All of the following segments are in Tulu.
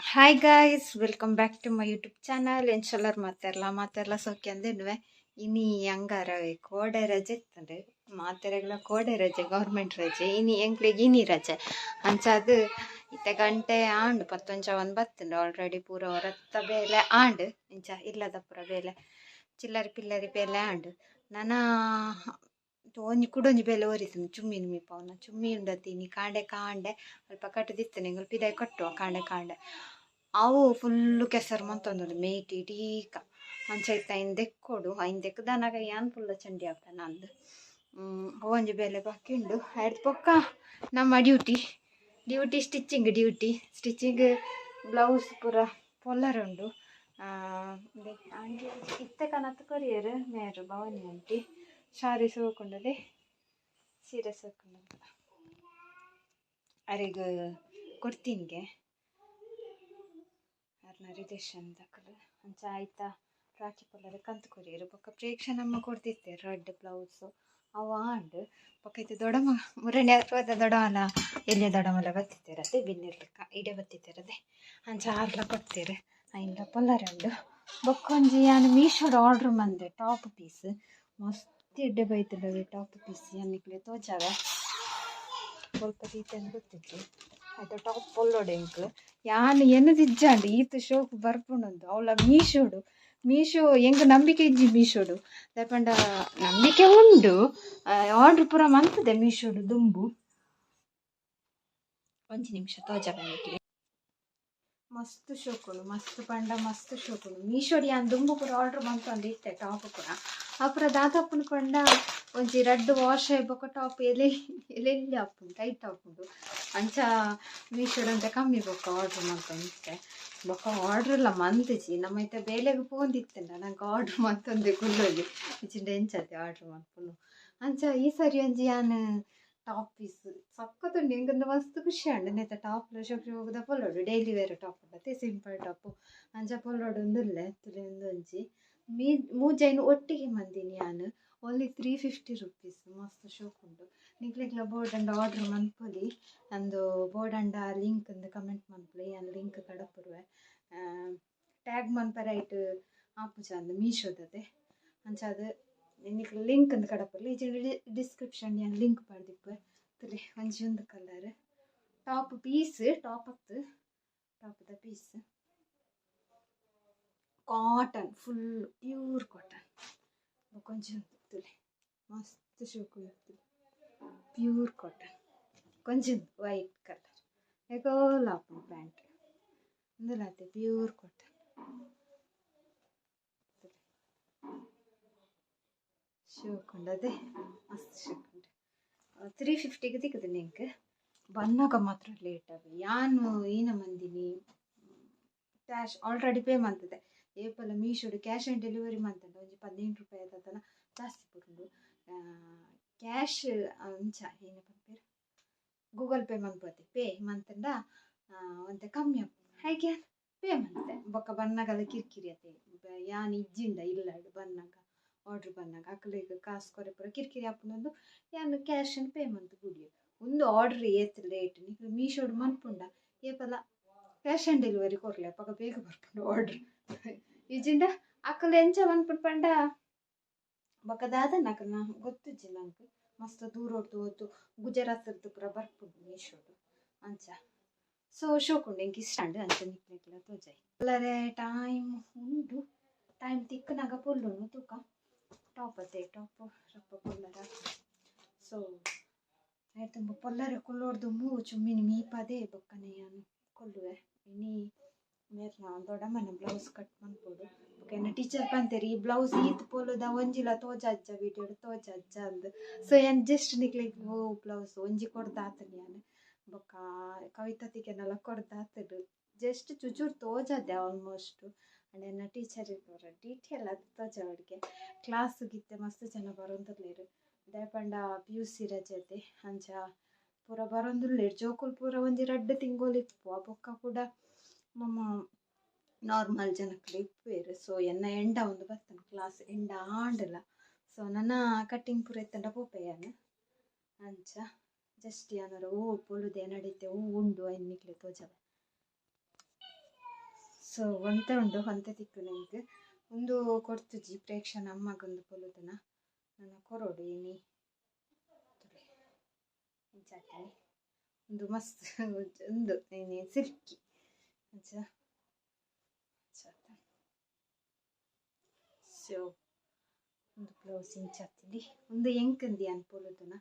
Hi guys, welcome back to my YouTube channel. ಎಂಚೊಲ್ಲರ್ ಮಾತೆರ್ಲ? ಮಾತೆರ್ಲ ಸೌಖ್ಯ ಅಂದೇನುವೆ. ಇನಿ ಅಂಗಾರ, ಕೋಡೆ ರಜೆ ಇತ್ತಂಡು. ಮಾತೆರೆಗ್ಲ ಕೋಡೆ ರಜೆ, ಗೌರ್ಮೆಂಟ್ ರಜೆ. ಇನಿ ಎಂಕ್ಲೆಗ್ ಇನಿ ರಜೆ. ಅಂಚಾದ್ ಇತ್ತೆ ಗಂಟೆ ಆಂಡ್, ಪತ್ತೊಂಜ ಒಂದ್ ಬತ್ತುಂಡು. ಆಲ್ರೆಡಿ ಪೂರ ಹೊರತ್ತ ಬೇಲೆ ಆಂಡ್. ಇಂಚ ಇಲ್ಲದ ಪೂರ ಬೇಲೆ, ಚಿಲ್ಲರಿ ಪಿಲ್ಲರಿ ಬೇಲೆ ಆಂಡ್. ನನ ಒಂಜಿ ಕುಡೊಂಜಿ ಬೇಲೆ ಒರಿತುಂಡು, ಚುಮ್ಮಿನ್ ಮೀಪವುನ. ಚುಮ್ಮಿ ಉಂಡತಿ. ಕಾಂಡೆ ಕಾಂಡೆ ಅಲ್ಪ ಕಟ್ಟುದಿತ್ತನೆ, ಎಂಕುಲು ಪಿದಾಯಿ ಕಟ್ಟುವ ಕಾಂಡೆ ಕಾಂಡೆ. ಅವು ಫುಲ್ಲು ಕೆಸರು ಮಂತೊಂದುಂಡು ಮೇಟ್ ಇಡೀಕ. ಅಂಚ ಇತ್ತೆ ಐನ್ ದೆಕ್ಕೊಡು. ಐನ್ ದೆಕ್ಕುದಾನಗ ಯಾನ್ ಫುಲ್ಲ ಚಂಡಿ ಆಪೆ ನಂದು. ಒಂಜಿ ಬೇಲೆ ಬಾಕಿ ಉಂಡು. ಐಡ್ದ್ ಬೊಕ್ಕ ನಮ್ಮ duty duty stitching duty, stitching blouse ಪೂರ ಪೊಲ್ಲರೆ ಉಂಡು. ಆಂಟಿ ಇತ್ತೆ ಕನತ್ ಕೊರಿಯೆರ್ ಮೇರ್. ಭವಾನಿ ಆಂಟಿ ಸಾರಿ ಸೋಕುಂಡದೆ, ಸೀರೆ ಸೋಕುಂಡು. ಅರೆಗ್ ಕೊಡ್ತೀನ್ಗೆ, ಅರ್ನ ರಿಲೇಷನ್ ದಕುಲು. ಅಂಚ ಆಯ್ತಾ ರಾಖಿ ಪೊಲ್ಲರೆ ಕಂತ್ ಕೊರಿಯೆರ್. ಬೊಕ್ಕ ಪ್ರೇಕ್ಷ ನಮ್ಮ ಕೊರ್ದಿತ್ತೆರ್ ರಡ್ಡ್ ಬ್ಲೌಸ್, ಅವು ಆಂಡ್. ಬೊಕ್ಕ ಇತ್ತೆ ದೊಡ್ಡಮ್ಮ ಮುರಣಿ ಹೋದ. ದೊಡ್ಡಮಲ, ಎಲ್ಯ ದೊಡ್ಡಮಲ ಬತ್ತಿತ್ತೆರ್ ಅತ್ತೆ, ಬಿನ್ನೆರ್ಲೆಕ್ಕ ಇಡೆ ಬತ್ತಿತ್ತೆರ್ ಅದೇ. ಅಂಚ ಆರ್ಲ ಕೊರ್ತೆರ್, ಐನ್ಲ ಪೊಲ್ಲರೆ ಉಂಡು. ಬೊಕ್ಕ ಒಂಜಿ ಯಾನ್ ಮೀಶೋಡ್ ಆರ್ಡ್ರ್ ಮಂದೆ ಟಾಪ್ ಪೀಸ್. ಮಸ್ತ್ ಎಡ್ಡೆ ಬೈತ್ಂಡ್ ಟಾಪ್ ಪೀಸ್. ಯಾನ್ ನಿಕ್ಲೆ ತೋಜಾವೆ. ಸ್ವಲ್ಪ ದೀತೆಂದ್ ಗೊತ್ತಿಜ್ಜಿ. ಆಯ್ತ ಟಾಪ್ ಪೊಲ್ಲೊಡು ಎಂಕ್. ಯಾನ್ ಎನ್ನದಿಜ್ಜಾಂಡ್ ಈತ್ ಶೋಕು ಬರ್ಪುಂಡಂದು. ಅವಳ ಮೀಶೋಡು, ಮೀಶೋ ಎಂಕ್ ನಂಬಿಕೆ ಇಜ್ಜಿ ಮೀಶೋಡು. ದಾಯೆ ಪಂಡ ನಂಬಿಕೆ ಉಂಡು, ಆರ್ಡ್ರ್ ಪೂರ ಮಂತುದೆ ಮೀಶೋಡು ದುಂಬು. ಒಂಜಿ ನಿಮಿಷ, ತೋಜಾವೆ ನಿಕ್ಲೆ. ಮಸ್ತ್ ಶೋಕುಂಡು, ಮಸ್ತ್ ಪಂಡ ಮಸ್ತ್ ಶೋಕುಂಡು. ಮೀಶೋಡ್ ಯಾನ್ ದುಂಬು ಪೂರ ಆರ್ಡರ್ ಮಂತೊಂದು ಇತ್ತೆ ಟಾಪ್ ಪೂರ. ಆ ಪೂರ ದಾದಾಪುಂಡು ಪಂಡ, ಒಂಜಿ ರಡ್ಡ್ ವಾಶ್ ಬೊಕ್ಕ ಟಾಪ್ ಎಲೆ ಎಲೆಲ್ಲಿ ಆಪುಂಡು, ಟೈಟ್ ಆಪುಂಡು. ಅಂಚ ಮೀಶೋಡ್ ಅಂತ ಕಮ್ಮಿ ಬೊಕ್ಕ ಆರ್ಡ್ರ್ ಮಂತೊಂದಿತ್ತೆ. ಬೊಕ್ಕ ಆರ್ಡ್ರ್ ಮಂತಿಜಿ. ನಮ್ಮ ಇತ್ತೆ ಬೇಲೆಗ್ ಪೋಂದಿತ್ತಂಡ ನಂಗೆ ಆರ್ಡ್ರ್ ಮಂತೊಂದೆ ಕುಲ್ಲೊಲಿ. ಇಜ್ಜಿಂಡ ಎಂಚತೆ ಆರ್ಡ್ರ್ ಮನ್ಪುನು? ಅಂಚ ಈ ಸರಿ ಒಂಜಿ ಯಾನ್ ಟಾಪ್ ಪೀಸ್ ಸಕ್ಕತ್ ಉಂಡು. ಎಂಕಂದ್ರೆ ಮಸ್ತ್ ಖುಷಿ ಆಂಡ್. ನೆತ್ತ ಟಾಪ್ ಶೋಕ್ ಶೋಕುದ ಪೊಲ್ಲೊಡು. ಡೈಲಿ ವೇರ್ ಟಾಪ್ ಉಂಡತೆ, ಸಿಂಪಲ್ ಟಾಪ್. ಅಂಚ ಪೊಲ್ಲೊಡು ಉಂದುಲ್ಲೆ ತುಲೆ. ಉಂದೊಂಜಿ ಮೀ ಮೂಜೈನ್ ಒಟ್ಟಿಗೆ ಮಂದಿನಿ ಯಾನ್. ಓನ್ಲಿ ₹350. ಮಸ್ತ್ ಶೋಕ್ ಉಂಡು. ನಿಕ್ಲೆಗ್ಲ ಬೋಡಂಡ ಆರ್ಡ್ರ್ ಮನ್ಪೊಲಿ. ಅಂದು ಬೋಡಂಡ ಲಿಂಕ್ ಅಂದು ಕಮೆಂಟ್ ಮನ್ಪುಲೆ, ಯಾನ್ ಲಿಂಕ್ ಕಡಪುರುವೆ. ಟ್ಯಾಗ್ ಮನ್ಪರೆ ಐಟ್ ಆಪುಜ ಅಂದು ಮೀಶೋದತೆ. ಅಂಚಾದ್ ನಿಕ್ಲೆ ಲಿಂಕ್ ಅಂದು ಕಡಪುರ್ಲೆ. ಇಜ್ಜಿಂಡ ಡಿಸ್ಕ್ರಿಪ್ಷನ್ ಯಾನ್ ಲಿಂಕ್ ಪಾಡ್ದಿಪ್ಪೆ. ತುಲೆ, ಒಂಜಿ ಒಂದು ಕಲರ್ ಟಾಪ್ ಪೀಸ್, ಟಾಪ್ ಅತ್ತು, ಟಾಪ್ದ piece. Cotton, full pure cotton. ಬೊಕೊಂಜಿ ಉಂದು ತುಲೆ, ಮಸ್ತ್ ಶೋಕು, ಪ್ಯೂರ್ ಕಾಟನ್. ಕೊಂಚ ವೈಟ್ ಕಲರ್ ಏಕೋಲ ಆಪುಂಡು ಪ್ಯಾಂಟ್. ಉಂದುಲಾತೆ ಪ್ಯೂರ್ ಕಾಟನ್. ಶೋಕುಂಡು ಅದೇ, ಮಸ್ತ್ ಶೋಕುಂಡು. 350ಗೆ ತಿಕ್ಕುದು ಎಂಕ್. ಬನ್ನಗ ಮಾತ್ರ ಲೇಟ್ ಆವೆ. ಯಾನು ಈನ ಮಂದಿನಿ, ಕ್ಯಾಶ್ ಆಲ್ರೆಡಿ ಪೇ ಮಂತದೆ. ಏಪಲ ಮೀಶೋಡು ಕ್ಯಾಶ್ ಆನ್ ಡೆಲಿವರಿ ಮಂತಂಡ ಒಂಜಿ 18 ರೂಪಾಯಿ ಆತನ ಜಾಸ್ತಿ ಬರುಂಡು. ಕ್ಯಾಶ್ ಅಂಚ ಏನ ಪನ್ಪೆರ್, ಗೂಗಲ್ ಪೇ ಮನ್ಪುವತೆ, ಪೇ ಮಂತಂಡ ಒಂತೆ ಕಮ್ಮಿ ಆಪುಂಡು. ಐಕ್ ಯಾನ್ ಪೇ ಮಂತೆ. ಬೊಕ್ಕ ಬನ್ನಗಲ ಕಿರಿಕಿರಿ ಅತೆ. ಯಾನ್ ಇಜ್ಜಿಂಡ ಇಲ್ಲಡ್ ಬನ್ನಗ, ಆರ್ಡ್ರ್ ಬನ್ನಗ ಅಕ್ಲೆಗ್ ಕಾಸು ಕೊರೆ ಪೂರ ಕಿರಿಕಿರಿ ಆಪುಂಡು. ಯಾನ್ ಕ್ಯಾಶ್ ಪೇ ಮಂತ್ ಬುಡಿಯೆ. ಉಂದು ಆರ್ಡ್ರ್ ಏತ್ ಲೇಟ್. ನಿಕ್ಲು ಮೀಶೋಡ್ ಮನ್ಪುಂಡ ಏಪಲ ಕ್ಯಾಶ್ ಆನ್ ಡೆಲಿವರಿ ಕೊರ್ಲೆ, ಅಪಗ ಬೇಗ ಬರ್ಪುಂಡು ಆರ್ಡ್ರ್. ಇಜ್ಜಿಂಡ ಅಕುಲು ಎಂಚ ಮನ್ಪುಂಡು ಪಂಡ, ಬೊಕ್ಕ ದಾದನ ಅಕಲ್ನ ಗೊತ್ತುಜ್ಜಿ ನಂಕ್. ಮಸ್ತ್ ದೂರೊಡ್ದು ಹೊತ್ತು ಗುಜರಾತ್ರ್ದು ಪೂರ ಬರ್ಪುಂಡು ಮೀಶೋಡು ಅಂಚ. ಸೊ ಶೋಕುಂಡು, ಎಂಕ್ ಇಷ್ಟ ಆಂಡ್. ಅಂಚ ನಿಕ್ಲೆಗ್ಲ ತೋಜಾಯಿ. ಪೊಲ್ಲರೆ ಟೈಮ್ ಉಂಡು, ಟೈಮ್ ತಿಕ್ಕುನಗ ಪೊಲ್ಲುನು ತೂಕ. ಟಾಪ್ ಅತ್ತೆ, ಟಾಪ್ ರಪ್ಪ ಪೊಲ್ಲರ. ಸೊ ಐಟ್ ಪೊಲ್ಲರೆ ಕುಲ್ಲೊಡ್ದು ಮೂ ಚುಮ್ಮಿನಿ ಮೀಪದೆ ಬೊಕ್ಕನೆ ಯಾನ್ ಕೊಲ್ಲುವೆ. ಇನಿ ಮೇರ್ನ ದೊಡ್ಡಮ್ಮನ ಬ್ಲೌಸ್ ಕಟ್ ಮನ್ಪೊಡು. ಬೊಕ್ಕ ಎನ್ನ ಟೀಚರ್ ಪಂತೆರ್, ಈ ಬ್ಲೌಸ್ ಈತ್ ಪೊಲುದ ಒಂಜಿಲ ತೋಜಾಜ್ಜ, ವೀಡಿಯೋಡ್ ತೋಜಾಜ್ಜ ಅಂದ್. ಸೊ ಯಾನ್ ಜಸ್ಟ್ ನಿಕ್ಲೆಗ್ ಓ ಬ್ಲೌಸ್ ಒಂಜಿ ಕೊರ್ದಾತುಂಡು ಯಾನ್. ಬೊಕ್ಕ ಕವಿತತಿಗೆನಲ ಕೊರ್ದಾತುಂಡು. Just ಚುಚೂರು ತೋಜಾದೆ almost. ಅಂಡ್ ಎನ್ನ ಟೀಚರ್ ಪೂರ ಡೀಟೇಲ್ ಆದ್ ತೋಜಾವೊಡಿಗೆ. ಕ್ಲಾಸ್ ಇತ್ತೆ ಮಸ್ತ್ ಜನ ಬರೊಂದುಲ್ಲೆರ್. ದಾಯೆ ಪಂಡ ಪಿಯುಸಿ ರಜೆ, ಅಂಚ ಪೂರ ಬರೊಂದುಲ್ಲೆರ್ ಜೋಕುಲು ಪೂರ. ಒಂಜಿ ರಡ್ಡ್ ತಿಂಗೊಲು ಇಪ್ಪುವ, ಬೊಕ್ಕ ಕೂಡ ಮಮ್ಮ ನಾರ್ಮಲ್ ಜನಕುಲು ಇಪ್ಪುವೆರ್. ಸೊ ಎನ್ನ ಎಂಡ ಒಂದು ಬತ್ತುಂಡು, ಕ್ಲಾಸ್ ಎಂಡ ಆಂಡಲ. ಸೊ ನನ ಕಟ್ಟಿಂಗ್ ಪೂರ ಇತ್ತಂಡ ಪೋಪೆ ಯಾನ್. ಅಂಚ ಜಸ್ಟ್ ಯಾನೊರ ಓ ಪೊಲುದೆ ನಡೀತೆ, ಓ ಉಂಡು, ಐನ್ ನಿಕ್ಲೆ ತೋಜಾವೆ. ಸೊ ಒಂತೆ ಉಂಡು, ಒಂತೆ ತಿಕ್ಕುನು ಎಂಕ್. ಉಂದು ಕೊರ್ತುಜಿ ಪ್ರೇಕ್ಷಣ ಅಮ್ಮಗೊಂದು ಪೊಲುದನ ನನ್ನ ಕೊರೊಡು ಇನಿ. ಇಂಚಾತೀನಿ ಉಂದು ಮಸ್ತ್ ಉಂದು ಇನಿ ಸಿಲ್ಕಿ ಅಂಚ. ಸೊ ಉಂದು ಬ್ಲೌಸ್ ಇಂಚಾತೀನಿ. ಉಂದು ಎಂಕಂದಿ ಅನ್ ಪೊಲುದನ.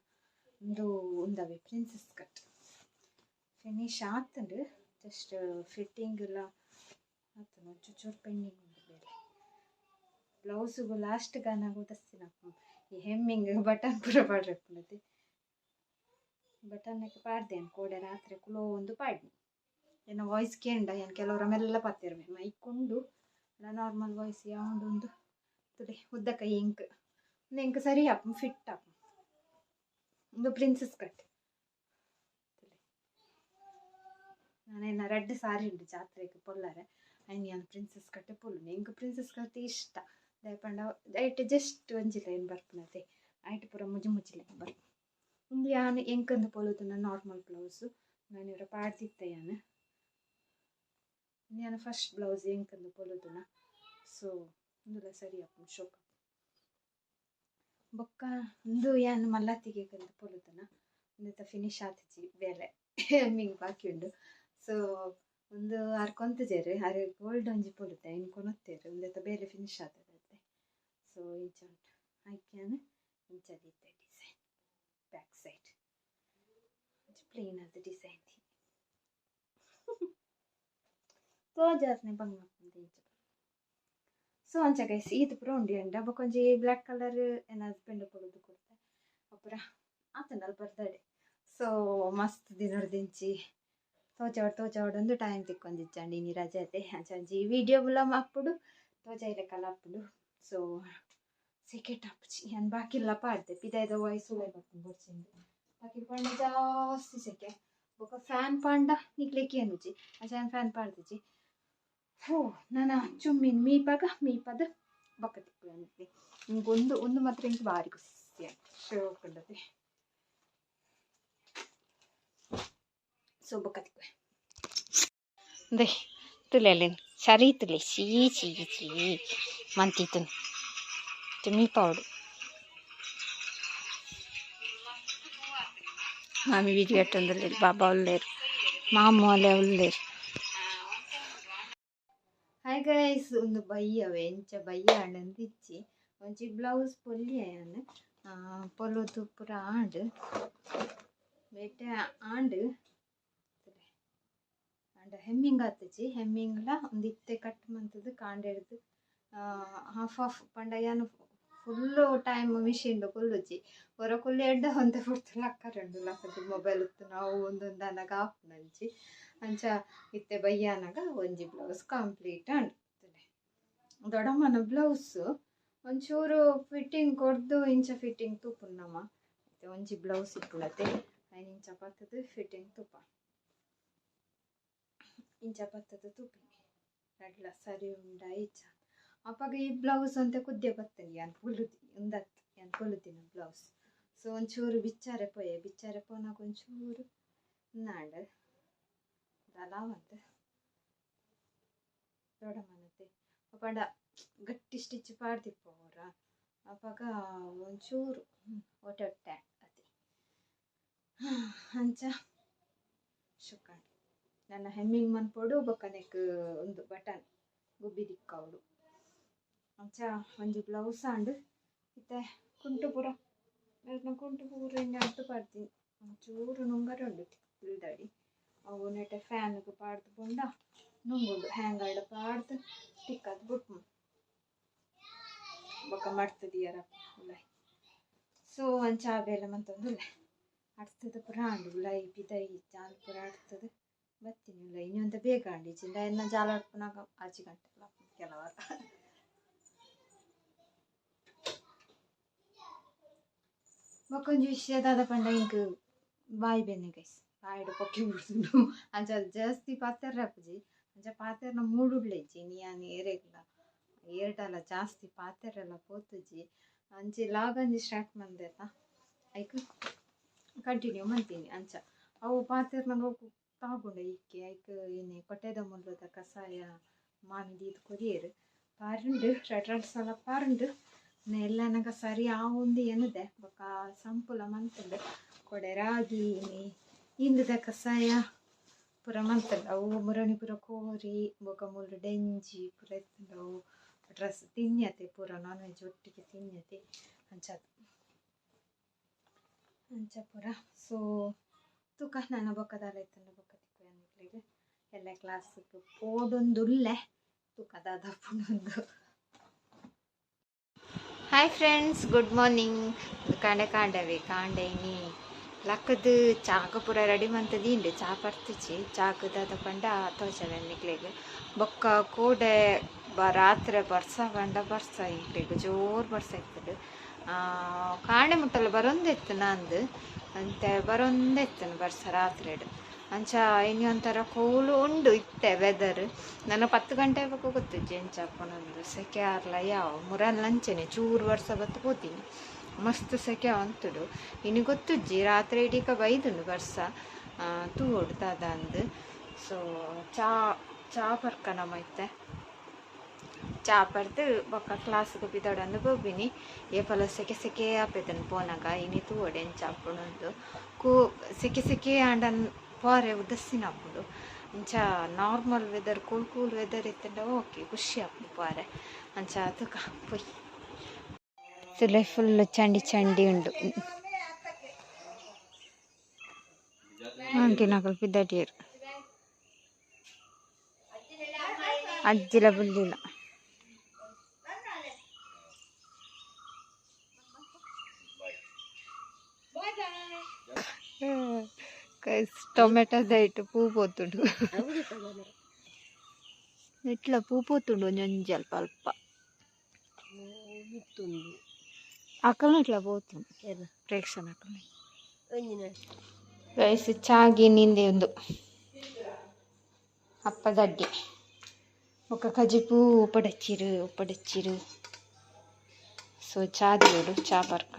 ಉಂದು ಉಂದವೆ ಪ್ರಿನ್ಸಸ್ ಕಟ್ ಫಿನಿಶ್ ಆತುಂಡು. ಜಸ್ಟ್ ಫಿಟ್ಟಿಂಗ್ ಎಲ್ಲ ಆತುಂಡು, ಒಂಚೂರು ಪೆಂಡಿಂಗ್ ಉಂಡು ಬೇರೆ. ಬ್ಲೌಸುಗು ಲಾಸ್ಟ್ ಗಾನಾಗ ಉದಸ್ತಿನ ಈ ಹೆಮ್ಮಿಂಗ್ ಬಟನ್ ಪೂರ ಪಾಡ್ರೆ ಬಟನ್ ಪಾಡ್ದೆ ಕೋಡೆ ರಾತ್ರಿ ಕುಲೋ ಒಂದು ಪಾಡ್ನಿ. ಎನ್ನ ವಾಯ್ಸ್ ಕೇಂಡ ಏನು ಕೆಲವರ ಮೆಲ್ಲ ಪಾತೆರ್ವೆ ಮೈಕ್ ಉಂಡು, ನಾರ್ಮಲ್ ವಾಯ್ಸ್ ಯಾವುಂಡು. ಒಂದು ತುಲೆ ಉದ್ದ ಕೈ ಎಂಕ್, ಉಂದು ಎಂಕ್ ಸರಿ ಆಪುಂಡು, ಫಿಟ್ ಆಪುಂಡು. ಉಂದು ಪ್ರಿನ್ಸಸ್ ಕಟ್. ನಾನೇನ ರೆಡ್ ಸಾರಿ ಉಂಡು ಜಾತ್ರೆಗೆ ಪೊಲ್ಲರೆ, ಐನ್ ಯಾನ್ ಪ್ರಿನ್ಸಸ್ ಕಟ್ ಪೊಲ್ಲುನೆ. ಎಂಕ್ ಪ್ರಿನ್ಸಸ್ ಕಟ್ ಇಷ್ಟ ದಾಯೆ ಪಂಡ ಐಟ್ ಜಸ್ಟ್ ಒಂಜಿ ಲೈನ್ ಬರ್ಪುನತೆ, ಐಟ್ ಪೂರ ಮುಜಿ ಮುಜಿ ಲೈನ್ ಬರ್ಪು. ಉಂದು ಯಾನ್ ಎಂಕಂದು ಪೊಲುದುನ ನಾರ್ಮಲ್ ಬ್ಲೌಸು. ನಾನು ಇವರ ಪಾಡ್ದಿತ್ತೆ ಯಾನ್. ಯಾನ್ ಫಸ್ಟ್ ಬ್ಲೌಸ್ ಎಂಕಂದು ಪೊಲುದುನ. ಸೊ ಉಂದುಲ ಸರಿ ಆಪುಂಡು, ಶೋಕ. ಬೊಕ್ಕ ಉಂದು ಯಾನ್ ಮಲ್ಲತ್ತಿಗೆ ಕಂದು ಪೊಲುದುನ. ಉಂದೆತ ಫಿನಿಶ್ ಆತಿಜಿ, ಬೇಲೆ ಹೆಮ್ಮಿಂಗ್ ಬಾಕಿ ಉಂಡು. ಸೊ ಉಂದು ಆರ್ ಕೊಂತುಜೆರ್, ಆರ್ ಗೋಲ್ಡ್ ಒಂಜಿ ಪೊಲುತೆ ಐನ್ ಕೊನೊತ್ತೆರ್. ಉಂದೆತ ಬೇಲೆ ಫಿನಿಶ್ ಆತದೆ. ಸೊ ಇಂಚ ಉಂಟು. ಐಕ್ ಯಾನ್ ಇಂಚ ದೀತೆ ಡಿಸೈನ್. ಬ್ಯಾಕ್ ಸೈಡ್ ಒಂಜಿ ಪ್ಲೇನ್ ಆದ್ ಡಿಸೈನ್ the ತೋಜಾರ್ನೆ ಬಂಗ ಇಂಚ. ಸೊ ಅಂಚ ಗೈಸ್, ಈತ್ ಪೂರ ಉಂಡು ಎಂಡ. ಬೊಕ ಒಂಜಿ ಬ್ಲ್ಯಾಕ್ ಕಲರ್ ಎನ್ನ ಹಸ್ಬೆಂಡ್ ಪೊಲುದು ಕೊರ್ತೆ ಅಪುರ ಆತುಂಡು ಅಲ್ಪ ಬರ್ದಡೆ. ಸೊ ಮಸ್ತ್ ದಿನೊರ್ದಿಂಚಿ ತೋಜಾವಡ್ ತೋಜಾವಡ್ ಒಂದು ಟೈಮ್ ತಿಕ್ಕೊಂದಿಜ್ಜಂಡ್. ಇನಿ ರಜೆ ಅತೆ, ಅಂಚ ಒಂಜಿ ವಿಡಿಯೋ ಪೂರ ಮಲ್ಪೊಡು, ತೋಜಾಯಿಲೆಕಲ ಆಪುಂಡು. ಸೊ ಸೆಕೆಟ್ ಆಪುಜಿ. ಯಾನ್ ಬಾಕಿಲ್ಲ ಪಾಡ್ದೆ, ಪಿದಾಯ್ದ ವಾಯ್ಸ್ ಉಲಾಯಿ ಬರ್ಪುಂಡು ಬೊರ್ಚಿಂದು. ಬಾಕಿಲ್ ಪಾಂಡ ಜಾಸ್ತಿ ಸೆಕೆ, ಬೊಕ ಫ್ಯಾನ್ ಪಾಂಡ ನಿಕ್ಲೆ ಕೇನುಜಿ, ಅಂಚ ಯಾನ್ ಫ್ಯಾನ್ ಪಾಡ್ದಿಜಿ. ಹೋ ನನ ಚುಮ್ಮಿನ್ ಮೀಪಾಗ ಮೀಪದ ಬೊಕ ತಿಕ್ಕುವೆ ನಿಕ್ಲೆ. ಒಂದು ಒಂದು ಮಾತ್ರ ಎಂಕ್ ಬಾರಿ ಖುಷಿ ಆಯ್ತು, ಶೋಕ್ ಉಂಡತೆ. ಸೊ ಬೊಕ ತಿಕ್ಕುವೆ. ದೆ ತುಲೆಲೆನ್ ಸರಿ ತುಲೆ ಚೀ ಚೀ ಚೀ ಮಂತಿತುನ್ ಮೀಪಾವಡು. ಮಾಮಿ ವಿಡಿಯೋ ಎಟ್ಟೊಂದುಲ್ಲೆರ್, ಬಾಬಾ ಉಲ್ಲೆರ್, ಮಾಮು ಅಲೆ ಉಲ್ಲೆರ್. ಹಾಯ್ ಗೈಸ್, ಉಂದು ಬಯ್ಯವೆ ಎಂಚ ಬಯ್ಯ ಆಂಡ್ ಇಜ್ಜಿ. ಒಂಜಿ ಬ್ಲೌಸ್ ಪೊಲ್ಯ ಯಾನ್ ಪೊಲುದು ಪೂರ ಆಂಡ್, ಬೇಟೆ ಆಂಡ್. ಆಂಡ ಹೆಮ್ಮಿಂಗ್ ಆತುಜಿ. ಹೆಮ್ಮಿಂಗ್ಲ ಉಂದು ಇತ್ತೆ ಕಟ್ ಮಂತುದು ಕಾಂಡೆಡ್ದು ಹಾಫ್ ಹಾಫ್ ಪಂಡ ಯಾನ್ ಫುಲ್ಲು ಟೈಮ್ ಮಿಷಿನ್ ಕುಲ್ಲುಜಿ. ಒರ ಕುಲ್ಲು ಎಡ್ಡ ಒಂತೆ ಪೊರ್ತು ಲಕ್ಕರುಂಡು, ಲಕ್ಕದು ಮೊಬೈಲ್ ಇತ್ತು ನಾವು ಒಂದೊಂದು ಅನಗ ಆಪುನಂಚಿ. ಅಂಚ ಇತ್ತೆ ಬಯ್ಯಾನಗ ಒಂಜಿ ಬ್ಲೌಸ್ ಕಂಪ್ಲೀಟ್ ಆಂಡ್. ದೊಡ್ಡಮ್ಮನ ಬ್ಲೌಸ್ ಒಂಚೂರು ಫಿಟ್ಟಿಂಗ್ ಕೊರ್ದು ಇಂಚ ಫಿಟ್ಟಿಂಗ್ ತೂಪುಂಡು ನಮ. ಇತ್ತೆ ಒಂಜಿ ಬ್ಲೌಸ್ ಇಪ್ಪುನತೆ, ಐನ್ ಇಂಚ ಪತ್ತುದು ಫಿಟ್ಟಿಂಗ್ ತೂಪ, ಇಂಚ ಪತ್ತುದು ತೂಪಿನಿ ರಡ್ಲ ಸರಿ ಉಂಡ ಇಜ್ಜ. ಅಪಗ ಈ ಬ್ಲೌಸ್ ಒಂತೆ ಕುದ್ದೆ ಬತ್ತುಂಡು. ಯಾನ್ ಪೊಲುದಿ ಉಂದತ್ ಯಾನ್ ಪೊಲುದಿನ ಬ್ಲೌಸ್. ಸೊ ಒಂಚೂರು ಬಿಚ್ಚಾರೆ ಪೋಯೆ, ಬಿಚ್ಚಾರೆ ಪೋನಾಗ ಒಂಚೂರು ಉಂದಾಂಡ್ ದಾಲ ಒಂತೆ ದೊಡ್ಡಮ್ಮನತೆ. ಪಂಡ ಗಟ್ಟಿ ಸ್ಟಿಚ್ ಪಾಡ್ದಿಪ್ಪು ಅವರ, ಅಪಗ ಒಂಚೂರು ಒಟ್ಟೆ ಒಟ್ಟೆ ಅತಿ ಅಂಚ ಶುಕಾಂಡ್. ನನ್ನ ಹೆಮ್ಮಿಂಗ್ ಮನ್ಪೊಡು, ಬೊಕ್ಕ ನೆಕ್ ಉಂದು ಬಟನ್ ಗುಬ್ಬಿ ದಿಕ್ಕಾವೊಡು. ಅಂಚ ಒಂಜಿ ಬ್ಲೌಸ್ ಆಂಡ್. ಇತ್ತೆ ಕುಂಟು ಪೂರ ಮೇಲ್ನ ಕುಂಟು ಪೂರ ಇಂಚ ಅಡ್ದು ಪಾಡ್ದಿನಿ. ಒಂಚೂರು ನುಂಗರೆ ಉಂಡು ಪಿಲ್ದಡಿ, ಅವು ನೆಟೆ ಫ್ಯಾನ್ಗ್ ಪಾಡ್ದು ಪೋಂಡ ನುಂಗುಂಡು. ಹ್ಯಾಂಗರ್ಡ್ ಪಾಡ್ದು ತಿಕ್ಕದ್ ಬುಡ್ಪುಂಡು, ಬೊಕ ಮಡ್ತ್ ದೀಯರ ಉಲಾಯಿ. ಸೊ ಅಂಚ ಆ ಬೇಲೆ ಮಂತೊಂದುಲ್ಲೆ. ಅಡ್ತದ ಪೂರ ಆಂಡ್ ಉಲಾಯಿ ಪಿದಯಿ ಜಾಲ್ ಪೂರ ಅಡ್ತದ ಬತ್ತಿನಿ ಉಲಾಯಿ. ಇನಿ ಒಂತೆ ಬೇಗ ಆಂಡ್, ಇಜ್ಜಿಂಡ ಎನ್ನ ಜಾಲ ಅಡ್ಪುನಗ ಆಜಿ ಗಂಟೆ ಆಪುಂಡು ಕೆಲವರ. ಬೊಕೊಂಜಿ ವಿಷಯ ದಾದ ಪಂಡ ಎಂಕ್ ಬಾಯಿ ಬೇನೆ ಗೈಸ್, ಬಾಯಿಡ್ ಪೊಕ್ಕೆ ಬುಡ್ದುಂಡು. ಅಂಚ ಜಾಸ್ತಿ ಪಾತೆರ್ರೆ ಆಪುಜಿ, ಅಂಚ ಪಾತೆರ್ನ ಮೂಡುಡ್ಲ ಇಜ್ಜಿ. ಇನಿ ಯಾನ್ ಏರೆಗ್ಲ ಏರ್ಡಲ ಜಾಸ್ತಿ ಪಾತೆರೆಲ ಪೋತುಜಿ. ಅಂಚಿ ಲಾಗ್ ಒಂಜಿ ಸ್ಟಾರ್ಟ್ ಮಂದೆತ ಐಕ್ ಕಂಟಿನ್ಯೂ ಮಂತೀನಿ. ಅಂಚ ಅವು ಪಾತೆರ್ನಗ ತಾಗುಂಡು ಇಕ್ಕೆ. ಐಕ್ ಇನಿ ಕೊಟ್ಟೆದ ಮುಲ್ಲುದ ಕಷಾಯ ಮಾಮಿ ದೀದ್ ಕೊರಿಯೆರ್ ಪಾರುಂಡು ರಡ್ಡ್ ರಡ್ಡ್ ಸಲ ಪಾರುಂಡು ಎಲ್ಲನಗ ಸರಿ ಆವುಂದು ಎನ್ನುದೆ ಬೊಕ ಸಂಪುಲ ಮಂತುಂಡು ಕೊಡೆ ರಾಗಿ ಇಂದುದ ಕಷಾಯ ಪೂರ ಮಂತುಂಡು ಅವು ಮುರಣಿ ಪೂರ ಕೋರಿ ಬೊಕ ಮೂಲು ಡೆಂಜಿ ಪೂರ ಇತ್ತುಂಡು ಅವು ಡ್ರೆಸ್ ತಿನ್ಯತೆ ಪೂರ ನಾನ್ ವೆಜ್ ಒಟ್ಟಿಗೆ ತಿನ್ಯತೆ ಅಂಚಾದ್ ಅಂಚ ಪೂರ. ಸೊ ತೂಕ ನನ ಬೊಕ ದಾಲ ಇತ್ತುಂಡ ಬೊಕ ತಿಕ್ಕುವೆ ನಿಕ್ಲೆಗ್ ಎಲ್ಲೆ ಕ್ಲಾಸ್ಗ್ ಪೋಡೊಂದುಲ್ಲೆ ತೂಕ ದಾದ ಆಪುಂಡು. Hi friends, good morning. ಕಾಂಡೆ ಕಾಂಡವೆ ಕಾಂಡೆ ಇನಿ ಲಕ್ಕದ್ ಚಾಕ ಪೂರ ರೆಡಿ ಮಂತುದೀಂಡ್ ಚಾ ಪರ್ತಿಚಿ ಚಾಕ್ ದಾದ ಪಂಡ ತೋಜವೆ ನಿಕ್ಲೆಗ್ ಬೊಕ್ಕ ಕೋಡೆ ರಾತ್ರೆ ಬರ್ಸ ಪಂಡ ಬರ್ಸ ಎಂಕ್ಲೆಗ್ ಜೋರು ಬರ್ಸ ಇತ್ತುಂಡು. ಕಾಂಡೆ ಮುಟ್ಟಲ ಬರೊಂದಿತ್ತು ನಂದು ಅಂತೆ ಬರೊಂದಿತ್ತುಂಡು ಬರ್ಸ ರಾತ್ರೆಡ್. ಅಂಚ ಇನಿ ಒಂಥರ ಕೋಲು ಉಂಡು ಇತ್ತೆ ವೆದರ್. ನನ 10 ಗಂಟೆ ಬೊಕ ಗೊತ್ತುಜ್ಜಿ ಎಂಚ ಆಪುಂಡು ಸೆಕೆ ಆರ್ಲ ಯಾವು ಮುರಲ್ ಅಂಚನೆ ಚೂರು ಬರ್ಸ ಬತ್ತು ಪೋತೀನಿ ಮಸ್ತ್ ಸೆಕೆ ಆವೊಂತುಂಡು. ಇನಿ ಗೊತ್ತುಜ್ಜಿ ರಾತ್ರೆ ಇಡೀಕ ಬೈದುಂಡು ಬರ್ಸ ತೂವೊಡು ದಾದ ಅಂದ್. ಸೊ ಚಾ ಚಾ ಪರ್ಕ ನಮ ಇತ್ತೆ ಚಾ ಪರ್ದು ಬೊಕ್ಕ ಕ್ಲಾಸ್ಗ್ ಪಿದಡೊಂದು ಪೋಪಿನಿ. ಏಪಲ ಸೆಕೆ ಸೆಕೆ ಆಪೆತುಂಡು ಪೋನಗ ಇನಿ ತೂವೊಡು ಎಂಚ ಆಪುಂಡು ಕೂ ಸೆಕೆ ಸೆಕೆ ಆಂಡ ಪೋರೆ ಉದಾಸೀನ ಆಪುಂಡು. ಇಂಚ normal weather cool cool weather ಇತ್ತುಂಡ ಓಕೆ ಖುಷಿ ಆಪುಂಡು ಪೋರೆ ಅಂಚ ತೂಕ ಪೋಯಿ. ತುಲೆ ಫುಲ್ ಚಂಡಿ ಚಂಡಿ ಉಂಡು. ಆಂಟಿನಕುಲು ಪಿದಡಿಯೆರ್ ಅಜ್ಜಿಲ ಬುಲ್ಲಿಲ. ಟೊಮೆಟೊ ದೈಟ್ ಪೂ ಪೋತುಂಡು. ಇಟ್ಲ ಪೂ ಪೋತುಂಡು ಒಂಜೊಂಜಿ ಅಲ್ಪ ಅಲ್ಪ. ಅಕಲ್ನ ಇಟ್ಲ ಪೋತುಂಡು ಪ್ರೇಕ್ಷಣ ಅಕಲ್ನ. ಗೈಸ್ ಚಾಗಿ ನಿಂದೆ ಒಂದು ಅಪ್ಪದಡ್ಡೆ ಬೊಕ್ಕ ಕಜಿಪು ಉಪ್ಪಡಚ್ಚಿರು ಉಪ್ಪಡಚ್ಚಿರು. ಸೊ ಚಾ ದಿಯೊಡು ಚಾ ಪರ್ಕ.